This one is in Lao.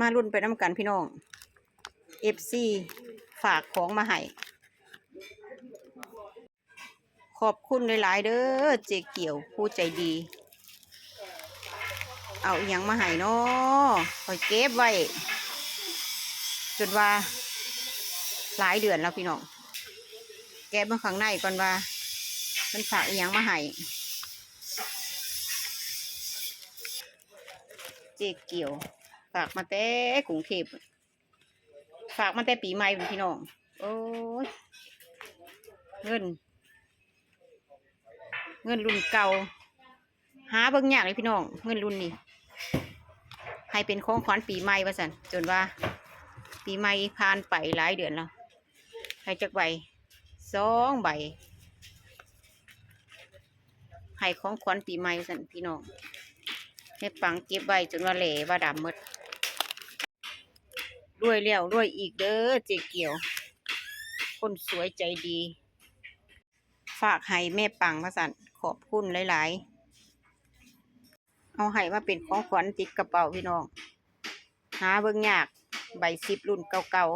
ມາລຸ້ນໄປນຳກັນພີ່ນ້ອງ ເອັຟຊີ ຝາກຂອງມາໃຫ້. ຂອບຄຸນຫຼາຍໆເດີ ເຈກຽວຜູ້ໃຈດີ. ເອົາອີ່ຫຍັງມາໃຫ້ນໍ? ຂ້ອຍເກັບໄວ້ຈົນວ່າຫຼາຍເດືອນແລ້ວພີ່ນ້ອງ. ແກະເບິ່ງຂ້າງໃນກ່ອນວ່າເພິ່ນຝາກອີ່ຫຍັງມາໃຫ້. ເຈກຽວ ຝາກມາແຕ່ກຸງເທບ ຝາກມາແຕ່ປີໃໝ່ພຸ້ນພີ່ນ້ອງ. ໂອ້ຍ ເງິນ ເງິນລຸ້ນເກົ່າ ຫາເບິ່ງຍາກເລີຍພີ່ນ້ອງ ເງິນລຸ້ນນີ້. ໃຫ້ເປັນຂອງຂວັນປີໃໝ່ວ່າຊັ້ນ ຈົນວ່າປີໃໝ່ຜ່ານໄປຫຼາຍເດືອນແລ້ວ. ໃຫ້ຈັກໃບ? ສອງໃບ ໃຫ້ຂອງຂວັນປີໃໝ່ວ່າຊັ້ນພີ່ນ້ອງ. ແມ່ປັງເກັບໄວ້ຈົນວ່າແຫຼວ່າດຳໝົດ. ລວຍແລ້ວລວຍອີກເດີ ເຈກຽວ ຄົນສວຍໃຈດີ ຝາກໃຫ້ແມ່ປັງວ່າຊັ້ນ. ຂອບຄຸນຫຼາຍໆ. ເອົາໃຫ້ມາເປັນຂອງຂວັນຕິດກະເປົາພີ່ນ້ອງ. ຫາເບິ່ງຍາກ ໃບສິບລຸ້ນເກົ່າ